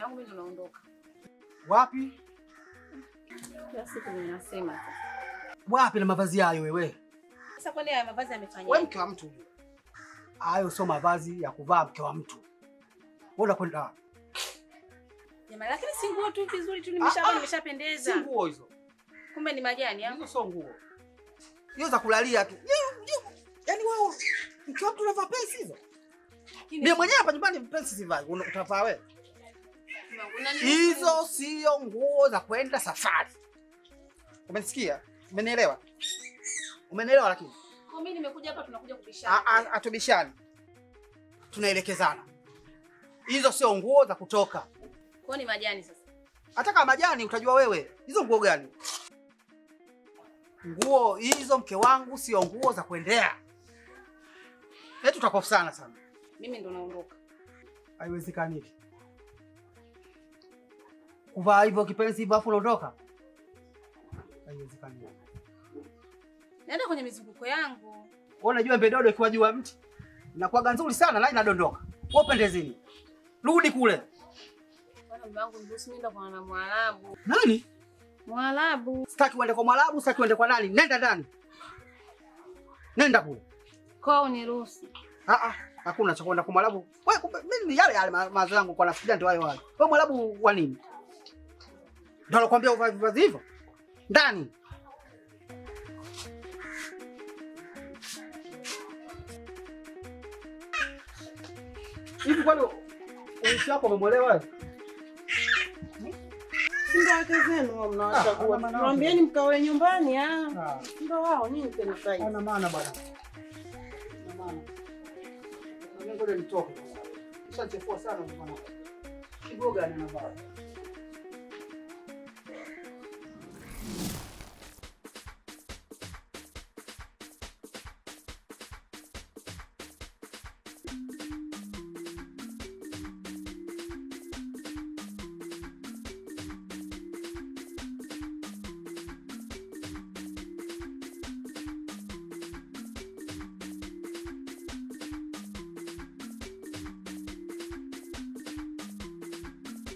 Mume wangu mimi ndo naondoka. Wapi? Kila siku ninasema sasa. Wapi na mavazi hayo wewe? Sasa kwani haya mavazi yamefanya? Wewe mke wa mtu huyo. Hayo sio mavazi ya kuvaa mke wa mtu. Wewe unakwenda wapi? Jamani, lakini si nguo tu vizuri tu nimeshavaa nimeshapendeza. Si nguo hizo. Kumbe ni majani hapo. Hizo sio nguo. Hizo za kulalia tu. Yaani wewe mke wa mtu unavaa pensi hizo? Mimi mwenyewe hapa nyumbani pensi sivai. Utavaa wewe? Hizo sio nguo za kwenda safari. Umenisikia? Umenielewa? Umenielewa lakini? Kwa mimi nimekuja hapa tunakuja kubishana. Atubishani. Tunaelekezana. Hizo sio nguo za kutoka. Kwa ni majani sasa. Hata kama majani utajua wewe. Hizo nguo gani? Nguo hizo mke wangu sio nguo za kuendea. Eti tutakofana sana. Mimi ndo naondoka. Haiwezekani. Kuvaa hivyo kipenzi hivyo afu unaondoka? Haiwezekani. Naenda kwenye mizunguko yangu. Wewe unajua mbedodo ikiwa juu ya mti inakuwa nzuri sana na inadondoka. Wewe pendezini. Rudi kule. Bwana mume wangu niruhusu nenda kwa na Mwarabu. Nani? Mwarabu. Sitaki uende kwa Mwarabu, sitaki uende kwa nani? Nenda ndani. Nenda kule. Kwao niruhusu. Hakuna cha kwenda kwa Mwarabu. Wewe kumbe mimi yale yale mawazo yangu kwa nafikiria ndio hayo hayo. Wewe Mwarabu wa nini? Ndio nakwambia uvae vazi hivyo. Ndani. Hivi kwani uishi hapo umemuelewa wewe? Ndio wake zenu mnawachagua. Mwambieni mkawe nyumbani ah. Ndio wao nini tena sasa? Ana maana bwana. Ana maana. Mimi ngoja nitoke. Nishachefua sana bwana. Kigoga anavaa.